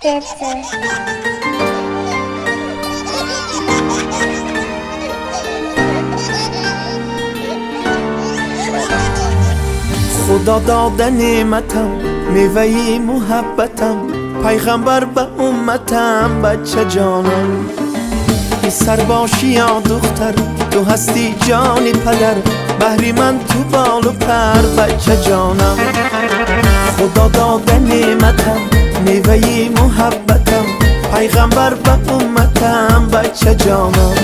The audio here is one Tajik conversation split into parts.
Сердце. Худо дода неъматам, меваи муҳаббатам, пайғамбар ба умматам, бача ҷонам. Писар бошӣ ё духтар, ту ҳастӣ ҷони падар, баҳри ман ту болу пар, бача ҷонам. Худо дода неъматам, меваи муҳаббатам, пайғамбар ба умматам, бача ҷонам.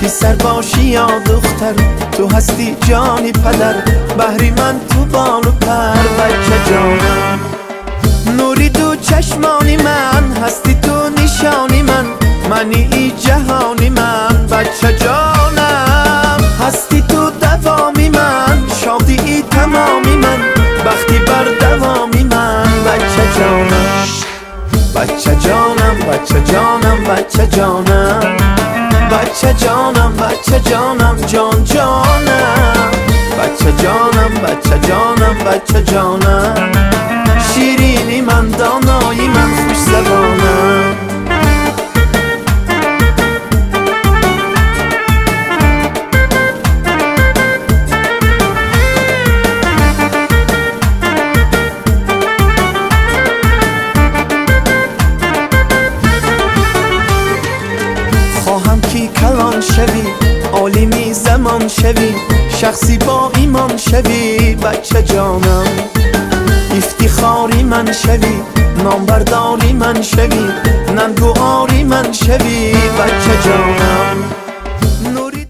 Писар бошӣ ё духтар, ту ҳастӣ ҷони падар, баҳри ман ту болу пар, бача ҷонам. Нури ду чашмони ман, ҳастӣ ту нишони ман, мани и ҷаҳони ман, бача ҷонам. Ҳастӣ ту давоми ман, шодии тамоми ман, бахти бар давоми ман, бача ҷонам. Бача ҷонам, бача ҷонам, бача ҷонам, бача ҷонам, бача ҷонам, ҷон ҷонам, бача ҷонам, бача ҷонам, бача ҷонам, ширини ман, донои ман, хушзабонам. Хоҳам ки калон шавӣ, олими замон шавӣ, шахси бо имон шавӣ, бача ҷонам. Ифтихори ман шавӣ, номбардори ман шавӣ, нангу ори ман шавӣ, бача ҷонам. Нури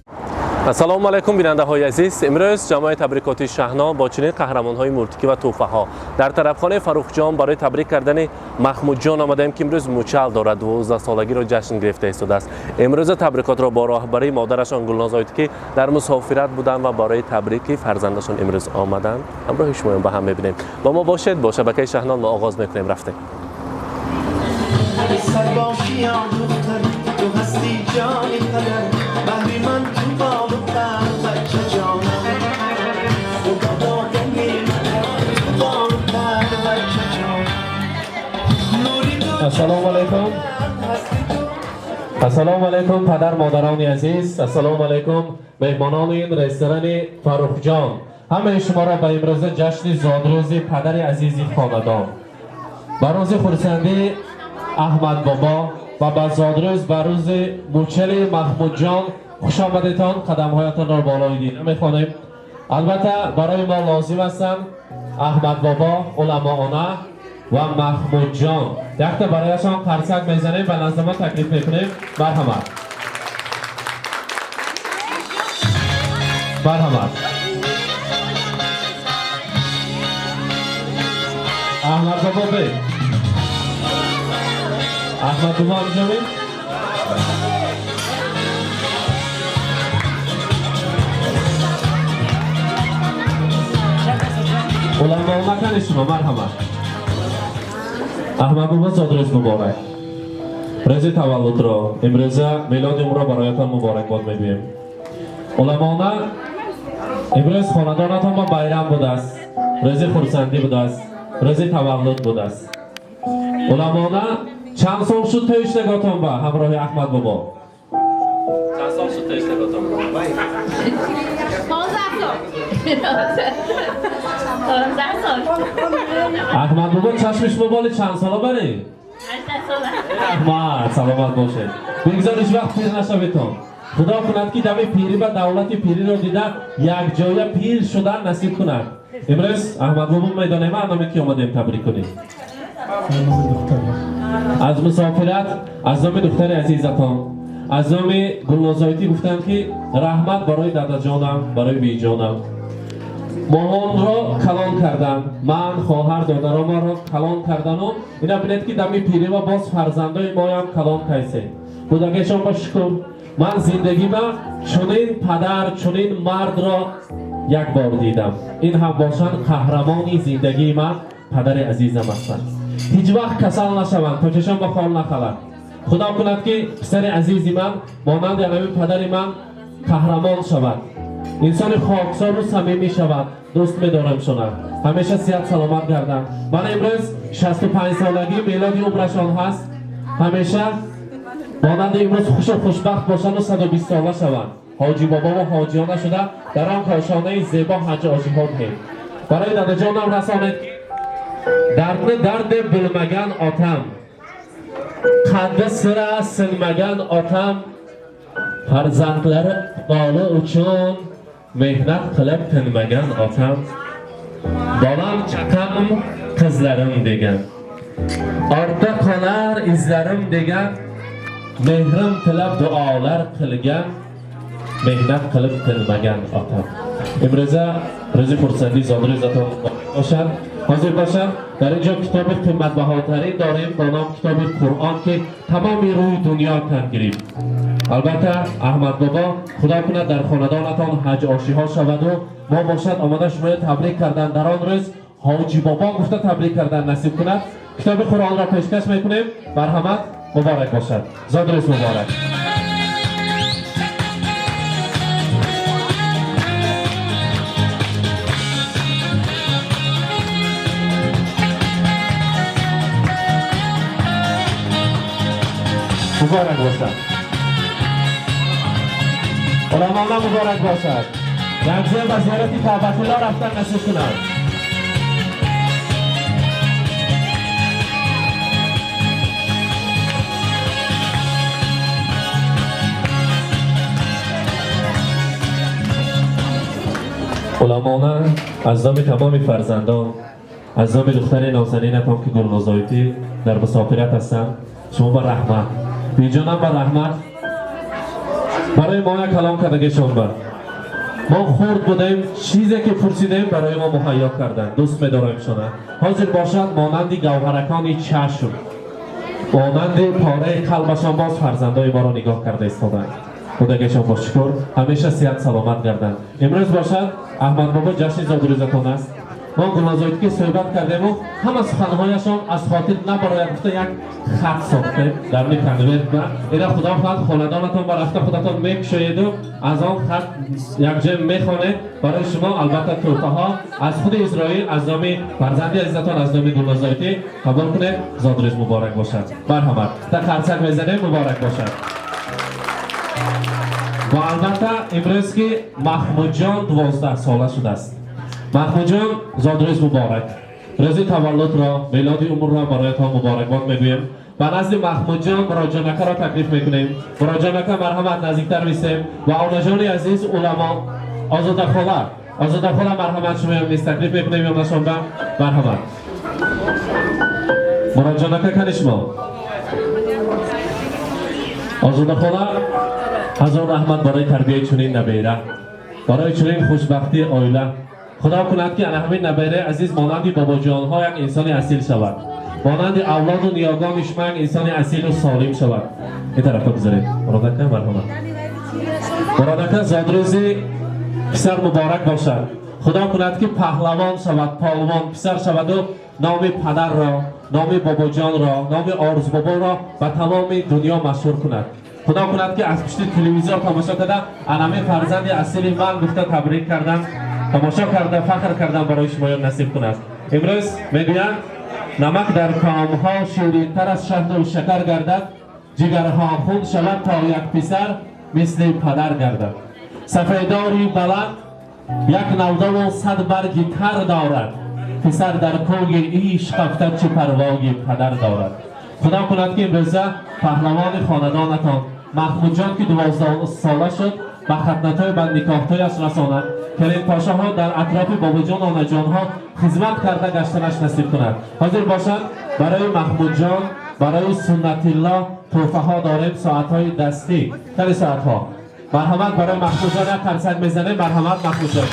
Ассалому алайкум, бинандаҳои азиз. Имрӯз ҷамоаи табрикоти Шаҳно бо чунин қаҳрамонҳои муртикӣ ва тӯҳфаҳо дар тарабхонаи Фаррухҷон барои табрик кардани Маҳмудҷон омадаем, ки имрӯз мучал дорад, 12-солагиро ҷашн гирифта истодааст. Имрӯза табрикотро бо роҳбарии модарашон Гулноз Оид, ки дар мусофират буданд ва барои табрики фарзандашон имрӯз омаданд, ҳамроҳи шумоён ба ҳам мебинем. Бо мо бошед, бо шабакаи Шаҳнон мо оғоз мекунем. Рафтем. Писар бошӣ ё духтар, ту ҳастӣ ҷони падар, баҳри ман ту болу пар, бача ҷонам. Худо дода неъматам, ту болу пар, бача ҷонам. Нури ду Ассалому алайкум. ҳастӣ ту Ассалому алайкум, падар модарони азиз. Ассалому алайкум, меҳмонони ин ресторани Фаррухҷон. Ҳамаи шуморо ба имрӯза ҷашни зодрӯзи падари азизи хонадон, ба рӯзи хурсандии Аҳмад бобо ва ба зодрӯз, ба рӯзи мучали Маҳмудҷон хушомадетон. Қадамҳоятонро болои дина мехонем. Албатта, барои мо лозим ҳастанд Аҳмад бобо, уламоона ва Маҳмудҷон. Якта барояшон қарсак мезанем ва назди мо таклиф мекунем. Марҳамат, марҳамат, Аҳмад бобо бе. Аҳмад бобо ҳамҷоми. Уламоона, кани шумо? Марҳамат. Аҳмад бобо, зодрӯз муборак. Рӯзи таваллудро, имрӯза мелоди умро бароятон муборакбод мегӯем. Уламона, имрӯз хонадонатон ба байрам будааст, рӯзи хурсандӣ будааст, рӯзи таваллуд будааст. Уламона, чанд сол шуд тӯиштаготон ба ҳамроҳи Аҳмад бобо? Чанд сол шуд тӯиштаготон? 15 сол. 15 сол. Аҳмад бобо, чашми шумо боли чанд сола барӣ? 18 сола. Раҳмат, саломат бошед. Бигзор ҳеҷ вақт пир нашаведтон. Худо кунад, ки дами пирӣ ба давлати пириро дида, якҷоя пир шудан насиб кунад. Имрӯз, Аҳмад бобо, медонем, номи ки омадем табрик кунем? Аз мусофират, аз номи духтари азизатон, аз номи Гулнозоитӣ гуфтанд, ки раҳмат барои дадаҷонам, барои биҷонам, моҳонро калон кардан, ман, хоҳар, додаромаро калон кардану ина бинед, ки дами пирива боз фарзандои моям калон кайсе будагешон. Ба шукр, ман зиндагима чунин падар, чунин мардро як бор дидам. Ин ҳам бошанд қаҳрамони зиндагии ман, падари азизам ҳастанд. Ҳеҷ вақт касал нашаванд, то чашон ба хол нахалад. Худо кунад, ки писари азизи ман монанди ҳамин падари ман қаҳрамон шавад, инсони хоксору самимӣ шавад. Дӯст медорам шона, ҳамеша сиҳат саломат гарданд. Ман имрӯз 65 солагии мелоди умрашон ҳаст. Ҳамеша монанди имрӯз хушу хушбахт бошанду 120 сола шаванд. Ҳоҷи бобову ҳоҷиёна шуда дар он кошонаи зебо ҳаҷ ошиҳо диҳем. Барои дадаҷонам расонед, ки дардни дард deb bilmagan otam, qaddi sira sinmagan otam, farzandlari iqboli uchun mehnat qilib tinmagan otam, bolam, chaqam, qizlarim degan, ortda qolar izlarim degan, mehrim tilab duolar qilgan, mehnat qilib tinmagan otam. Имрӯза рӯзи хурсандӣ зодрӯзатон бошад. Ҳозир бошад, дар инҷо китоби қиматбаҳотарин дорем бо ном китоби Қуръон, ки тамоми рӯи дунё тан гирифт. Албатта, Аҳмад бобо, худо кунад дар хонадонатон ҳаҷ ошиҳо шаваду мо бошад омода шуморо табрик кардан, дар он рӯз ҳоҷи бобо гуфта табрик кардан насиб кунад. Китоби Қуръонро пешкаш мекунем. Марҳамат, муборак бошад, зодрӯз муборак. Муборак бошад, уламона, муборак бошад. Якҷоя ба зиёрати Каъбатулло рафтан насиб кунад. Уламона, аз номи тамоми фарзандон, аз номи духтари нозанинатон, ки Гулнозоитӣ дар мусофират ҳастанд, шумо ба раҳмат, биҷонам ба раҳмат. Барои мо як калом кардагишон ба мо хурд будем, чизе ки пурсидем, барои мо муҳайё карданд. Дӯст медоремшона. Ҳозир бошад, монанди гавҳаракони чашм, монанди пораи қалбашон боз фарзандои моро нигоҳ карда истоданд. Худагашон бо шукр, ҳамеша сиҳат саломат гарданд. Имрӯз бошад, Аҳмадбобо, ҷашни зодрӯзатон аст. Мо Гулнозоид ки суҳбат кардему, ҳама суханҳояшон аз хотир набарояд гуфта, як хат сохтем дар ни конверт ба ина. Худо хоҳад, хонадонатон ба рафта худатон мекушоеду аз он хат якҷоя мехонед. Барои шумо албатта тӯҳфаҳо аз худи Исроил, аз номи фарзанди азизатон, аз номи Гулнозоитӣ қабул кунед. Зодрӯз муборак бошад. Марҳамат, та қарсак мезанем. Муборак бошад. Ва албатта, имрӯз ки Маҳмудҷон 12 сола шудааст, Маҳмудҷон, зодрӯз муборак. Рӯзи таваллудро, мелоди умрро бароятон муборакбод мегӯем. Ба назди Маҳмудҷон Муроҷонакаро таклиф мекунем. Муроҷонака, марҳамат, наздиктар бисем. Ва онаҷони азиз, уламо, Озодахола, Озодахола, марҳамат, шумоям низ таклиф мекунем ёнашонба. Марҳамат, Муроҷонака, кани шумо. Озодахола, ҳазор раҳмат барои тарбияи чунин набера, барои чунин хушбахтии оила. Худо кунад, ки ана ҳамин набераи азиз монанди бобоҷонҳо як инсони асил шавад, монанди авлоду ниёгони шумо як инсони асилу солим шавад. Ин тарафа бизоред. Муродака, марҳамат. Муродака, зодрӯзи писар муборак бошад. Худо кунад, ки паҳлавон шавад, полвон писар шаваду номи падарро, номи бобоҷонро, номи Орзубоборо ба тамоми дунё машҳур кунад. Худо кунад, ки аз пушти телевизор тамошо карда, анами фарзанди асили ман гуфта табрик кардан, тамошо карда, фахр кардан барои шумоён насиб кунад. Имрӯз мегӯянд, намак дар комҳо ширинтар аз шаҳду шакар гардад, ҷигарҳо хун шавад, то як писар мисли падар гардад. Сафедори баланд як навдаву 100 барги тар дорад, писар дар кӯги ишқ афтад, чӣ парвои падар дорад. Худо кунад, ки имрӯза паҳлавони хонадонатон Маҳмудҷон, ки 12 сола шуд, ба хатнатой, ба никоҳтояш расонад, келинпошаҳо дар атрофи бобоҷон, онаҷонҳо хизмат карда гаштанаш насиб кунад. Ҳозир бошад, барои Маҳмудҷон, барои Суннатилло тӯҳфаҳо дорем, соатҳои дастӣ. Кани соатҳо? Марҳамат, барои Маҳмудҷон як қарсак мезанем. Марҳамат, Маҳмудҷон,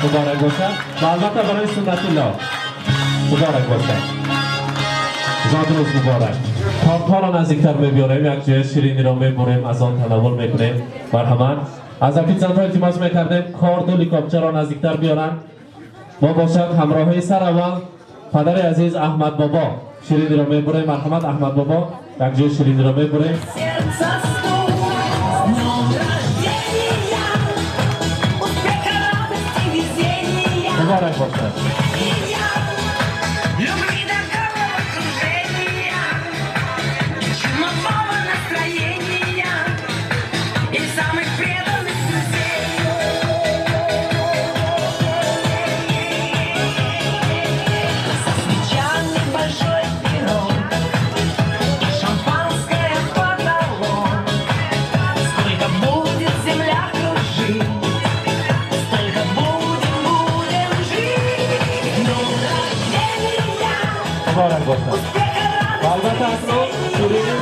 муборак бошад. Ва албатта, барои Суннатилло муборак бошад, зодрӯз муборак. Тортҳоро наздиктар мебиёрем, як ҷоя шириниро мебурем, аз он танаввул мекунем. Марҳамат, аз офитсиантҳо илтимос мекардем, корду ликопчаро наздиктар биёранд. Мо бошад ҳамроҳии сар аввал падари азиз Аҳмад бобо шириниро мебурем. Марҳамат, Аҳмад бобо, як ҷои шириниро мебурем. Сердце стук, с днем рождения, успеха, радости, везения. Муборак бошад. Любви до головокружения и чумового настроения и самых преданных друзей. Со свечами большой пирог и шампанское потолок. Сколько будет земля кружить, столько будем, будем жить. Днем рождения! Муборак бошад. Ва албатта, акнун ширинӣ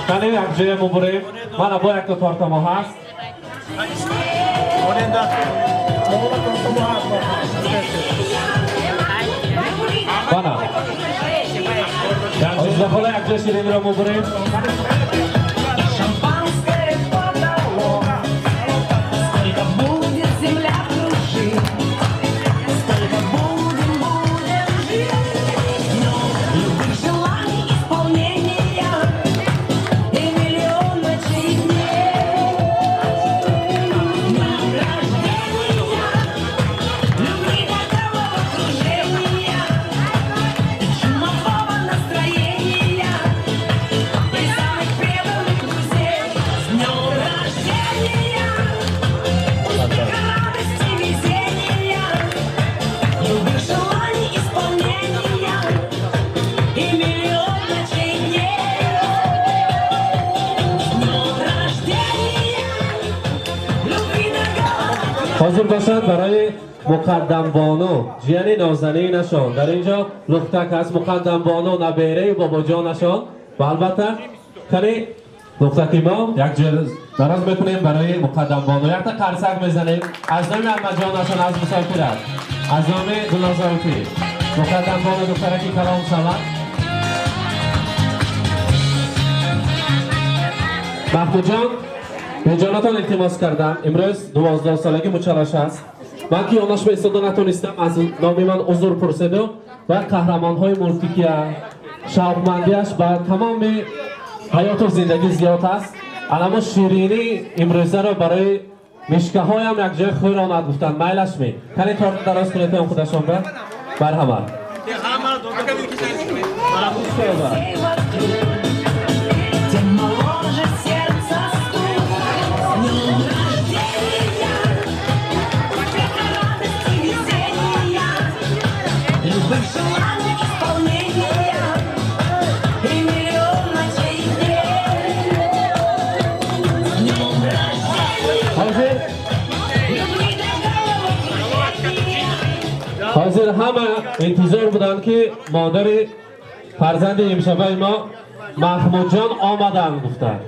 кане якҷоя мебурем. Мана бо якто торта мо ҳаст. Мана ҳола якҷоя шириниро мебурем. Шампанское потолок. Сколько будет земля кружить, столько будем, будем жить. Днем любых желаний исполнения и миллион ночей и дней. Днем рождения, любви до головокружения и чумового настроения и самых преданных друзей. С днем рождения, успеха, радости, везения, любых желаний исполнения и миллион ночей и дней. С днем рождения, любви до головокружения. Ҳозир бошад, барои Муқаддамбону, ҷияни нозанинашон, дар инҷо лухтак аст. Муқаддамбону, набераи бобоҷонашон, ва албатта, кани лухтаки мо якҷоя дароз мекунем барои Муқаддамбону, якта қарсак мезанем аз номи аммаҷонашон, аз мусофират, аз номи Гулнозоити. Муқаддамбону духтараки калон шавад. Маҳмудҷон, беҷонатон илтимос кардам. Имрӯз 12-солагӣ мучалаш аст. Ман ки ёнашба истода натонистам, аз номи ман узр пурседу. Ва қаҳрамонҳои мултикия шавқмандиаш ба тамоми ҳаёту зиндагӣ зиёд аст. Анамо ширинӣ имрӯзаро барои мишкаҳоям якҷоя хӯронад гуфтанд. Майлаш ме? Кане торт дароз кунетон худашон ба марҳамат. Тем моложе сердце стук. С днем рождения, успеха, радости, везения, любых желаний исполнения и миллион ночей и дней. С днем рождения, Ҳозир любви до головокружения. Ҳозир ҳама интизор буданд, ки модари фарзанди имшабаи мо Маҳмудҷон омаданд гуфтанд,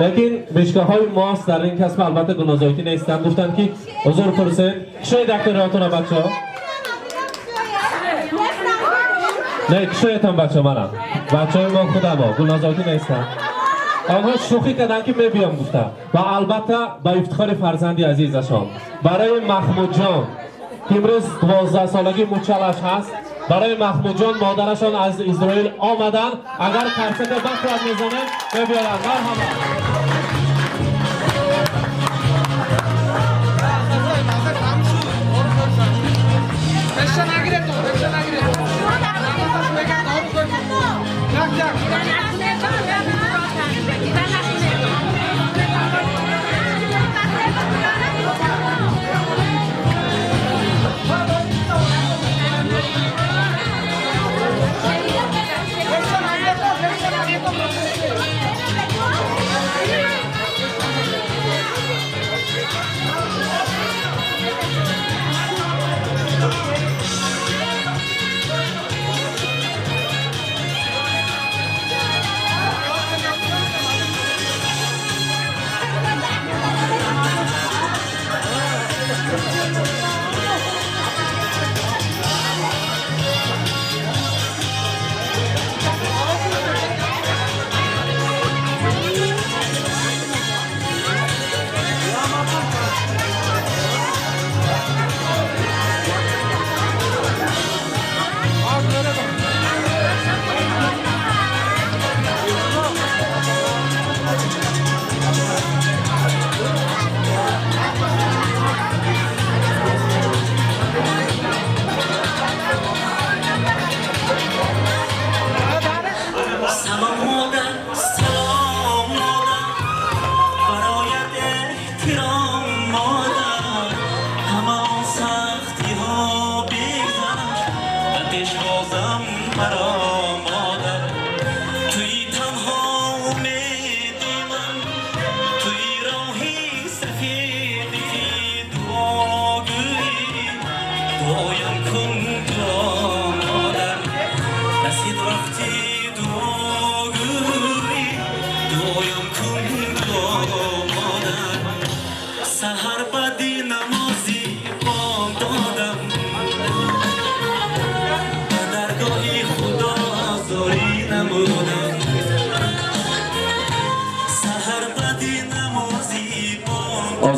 лекин мишкаҳои мост дар ин касба албатта гунозоитӣ нестанд. Гуфтанд, ки узр пурсед. Кушоед акториотонро, бачаҳо. Не, кушоедтон, бачаҳо. Мана бачаҳои мо, худамо гулнозоитӣ нестанд. Онҳо шӯхӣ карданд, ки мебиём гуфта. Ва албатта, ба ифтихори фарзанди азизашон, барои Маҳмудҷон, ки имрӯз 12-солагӣ мучалаш ҳаст, барои Маҳмудҷон модарашон аз Изроил омаданд. Агар қарсака бақувват мезанем, мебиёранд. Марҳамат.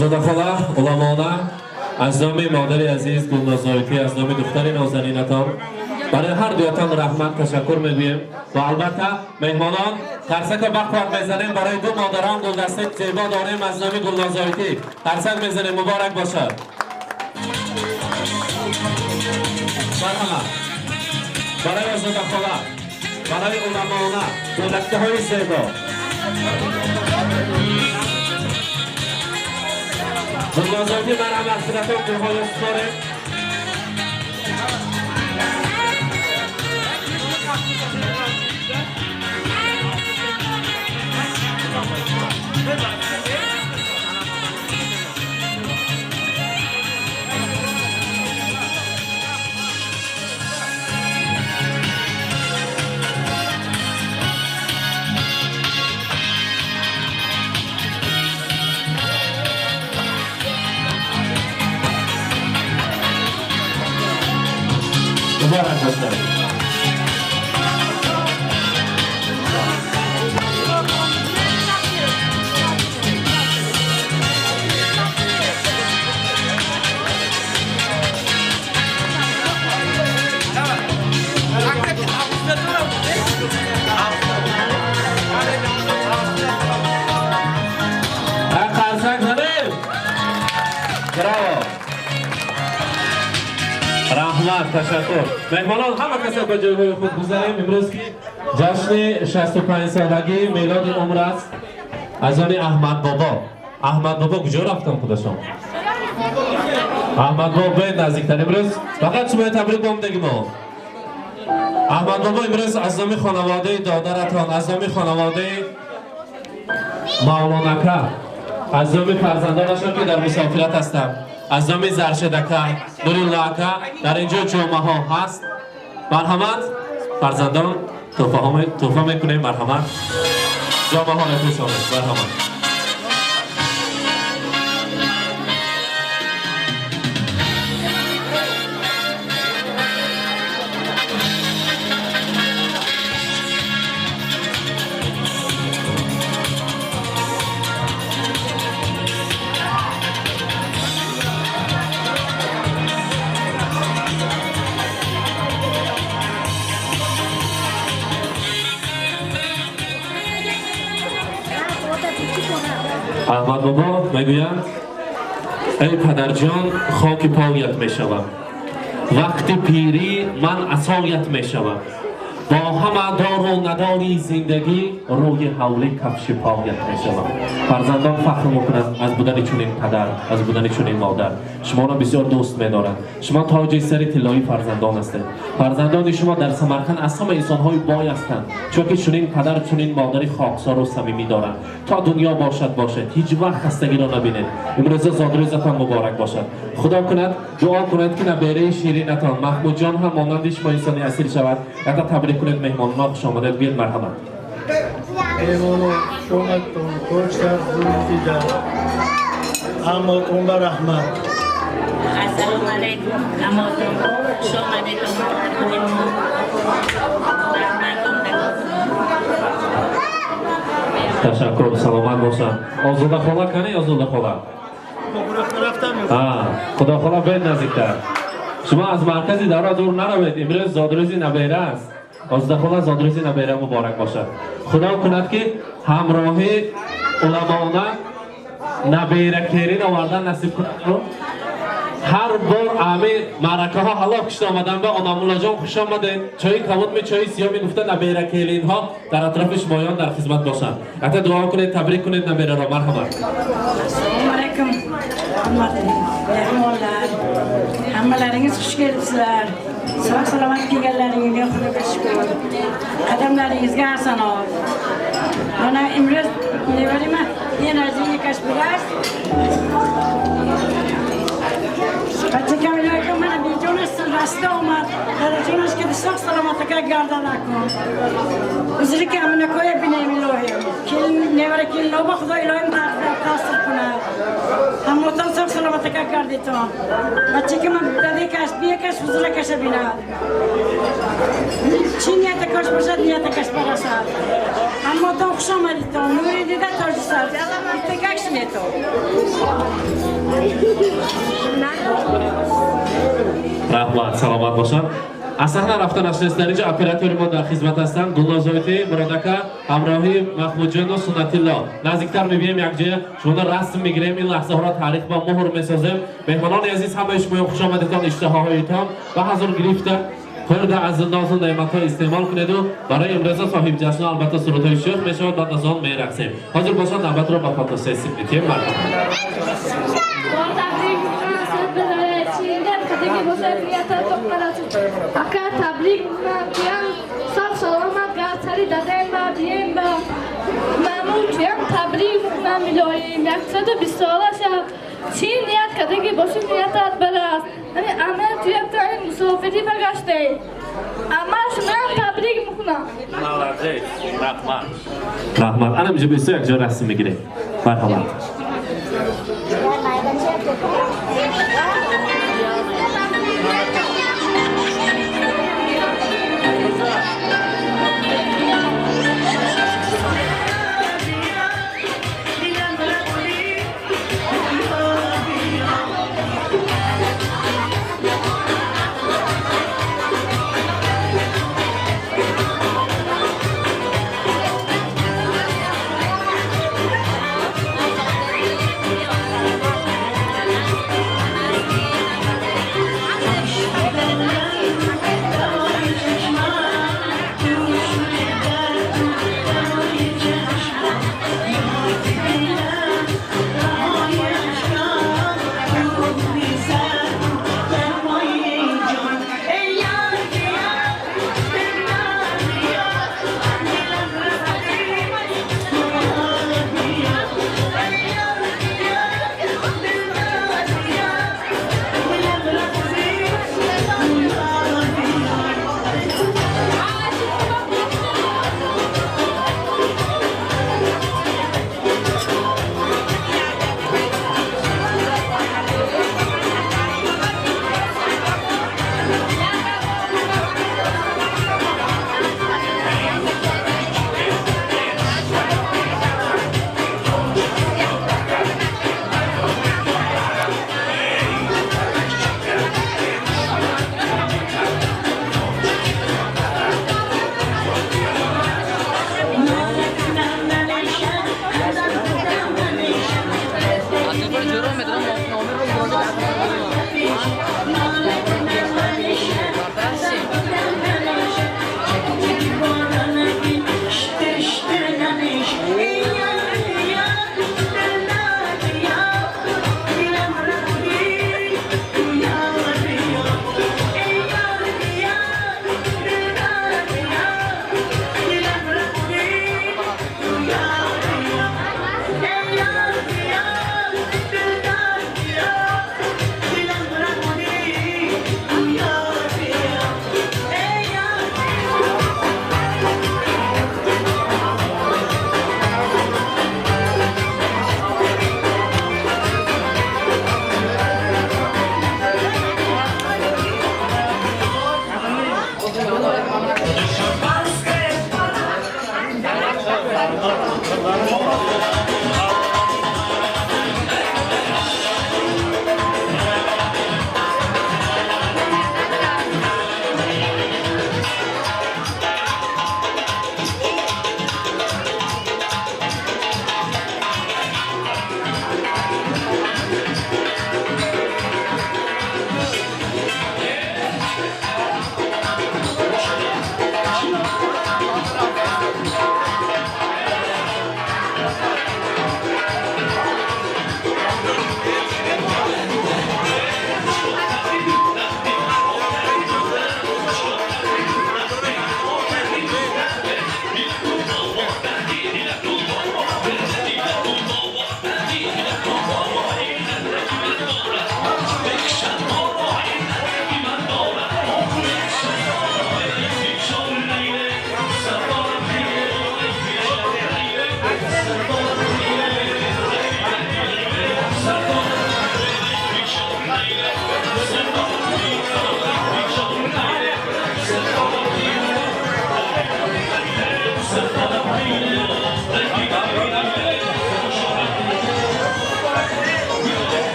Озода хола, уламона, аз номи модари азиз Гулнозоитӣ, аз номи духтари нозанинатон барои ҳар дуятон раҳмат, ташаккур мегӯем ва албатта меҳмонон қарсака бақват мезанем барои ду модарон. Гулдастаи зебо дорем аз номи Гулнозоитӣ, қарсак мезанем. Муборак бошад. Марҳамат, барои Озода хола, барои уламона гулдастаҳои зебо. Гулнозоитӣ, марҳамат, худатон гулҳоё супоред. Муборак бошад. Қарсак задем. Браво, раҳмат, ташаккур. Меҳмонон, ҳама каса ба ҷойҳои худ гузарем. Имрӯз ки ҷашни 65-солагии мелоди умр аст аз они Аҳмад бобо. Аҳмад бобо куҷо рафтан худашон? Аҳмад бобо, бе наздиктар. Имрӯз фақат шумои табрик омдагӣ мо. Аҳмад бобо, имрӯз аз номи хонаводаи додаратон, аз номи хонаводаи Мавлонака, аз номи фарзандонашон, ки дар мусофират ҳастанд, аз номи Заршедака, Нурулло ака, дар инҷо ҷомаҳо ҳаст. Марҳамат, фарзандон туҳфа мекунем. Марҳамат, ҷомаҳоро пӯшонед. Марҳамат. Аҳмад бобо мегӯянд: «Эй падарҷон, хоки поят мешавам, вақти пирӣ ман асоят мешавам, бо ҳама дору надори зиндагӣ рӯи ҳавлӣ кафши поят мешавам». Фарзандон фахр мекунанд аз будани чунин падар, аз будани чунин модар. Шуморо бисёр дӯст медоранд. Шумо тоҷи сари тиллоии фарзандон ҳастед. Фарзандони шумо дар Самарқанд аз ҳама инсонҳои бой ҳастанд, чунки чунин падар, чунин модари хоксору самимӣ доранд. То дунё бошад, бошед, ҳеҷ вақт хастагиро набинед. Имрӯза зодрӯзатон муборак бошад. Худо кунад, дуо кунед, ки набераи ширинатон Маҳмудҷон ҳам монанди шумо инсони асил шавад. Ята табрик кунед меҳмонро, хуш омадед гӯед. Марҳамат. Меҳмоно, шоматон тоҷ дида, аммотон ба раҳмат. Ассалому алайкум, амотон, хуш омадетон. Раҳматон. Ташаккур, саломат бошанд. Озода хола кани? Озода хола, худо хола, бед наздиктар. Шумо аз маркази давра дур наравед. Имрӯз зодрӯзи набера аст. Озода хола, зодрӯзи набера муборак бошад. Худо кунад, ки ҳамроҳи уламона набера керин овардан насиб кунад. Ҳар бор ами маъракаҳо ҳалок кишта омадан ба Онамуллоҷон, хуш омадед, чои кабудми, чои сиёми гуфта, набера келинҳо дар атрофи шумоён дар хизмат бошанд. Ҳатто дуо кунед, табрик кунед набераро. Марҳамат. Assalomu alaykum, hurmatli mehmonlar. Hammalaringiz xush kelibsizlar. Sog' salomat kelganlaringizga Xudoga shukur. Qadamlaringizga hasanot. Mana imro'z nevarima день рождения кашбудааст. Бача Камилака, mana беҷонаш расида омад. Дадаҷонаш ки карди, соғ саломатака гардана кун. Узри ки аминакоя бинем, илоҳим. Келин, невара, келиноба Худо илоҳим тасир кунад. Ҳамотон соғ саломатака гардитон. Бача ки ман дадекаш, биякаш ҳузура каша бинад. Чӣ нията кош бошад, нията каш барасад. Ҳамотон хуш омадитон. Нури дида тоҷи сар. Биттагак шинетон. Раҳмат, саломат бошанд. Аз саҳна рафта нашинаст, дар инҷо оператори мо дар хизмат ҳастанд. Гулнозоити Муродака ҳамроҳи Маҳмудҷону Суннатилло наздиктар мебием, якҷоя шуморо расм мегирем, ин лаҳзаҳоро таърих ба муҳр месозем. Меҳмонони азиз, ҳамаи шумоё хуш омадитон. Иштиҳоҳоитон ба ҳазур гирифта хӯрда, аз нозу неъматҳо истеъмол кунеду барои имрӯза соҳибҷашно албатта сурудҳои шӯх мешавад, баъд аз он мерақсем. Ҳозир бошад, навбатро ба фотосессия медиҳем. Марҳамат. Ака, табрик мекунам, туям сог саломат гард, сари дадаем ба бием ба мамун, туям табрик мекунам, илоҳим 120 сола шав. Чӣ ният кардаги боши, ниятат бараст. Ами амал туям та ин мусофирӣ багаштей. Амал шумоям табрик мекунам. Молодец, раҳмат, раҳмат. Ана инҷо бисёр якҷо расм мегирем. Марҳамат.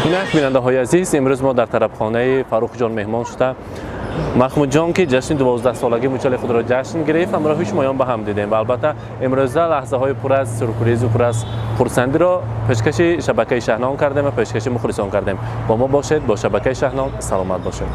Инак, бинандаҳои азиз, имрӯз мо дар тарабхонаи Фаррухҷон меҳмон шуда, Маҳмудҷон, ки ҷашни 12-солагии мучали худро ҷашн гирифт, ҳамроҳи шумоён ба ҳам дидем ва албатта имрӯза лаҳзаҳои пур аз сюрпризу пур аз хурсандиро пешкаши шабакаи Шаҳнон кардем ва пешкаши мухлисон кардем. Бо мо бошед, бо шабакаи Шаҳнон, саломат бошед.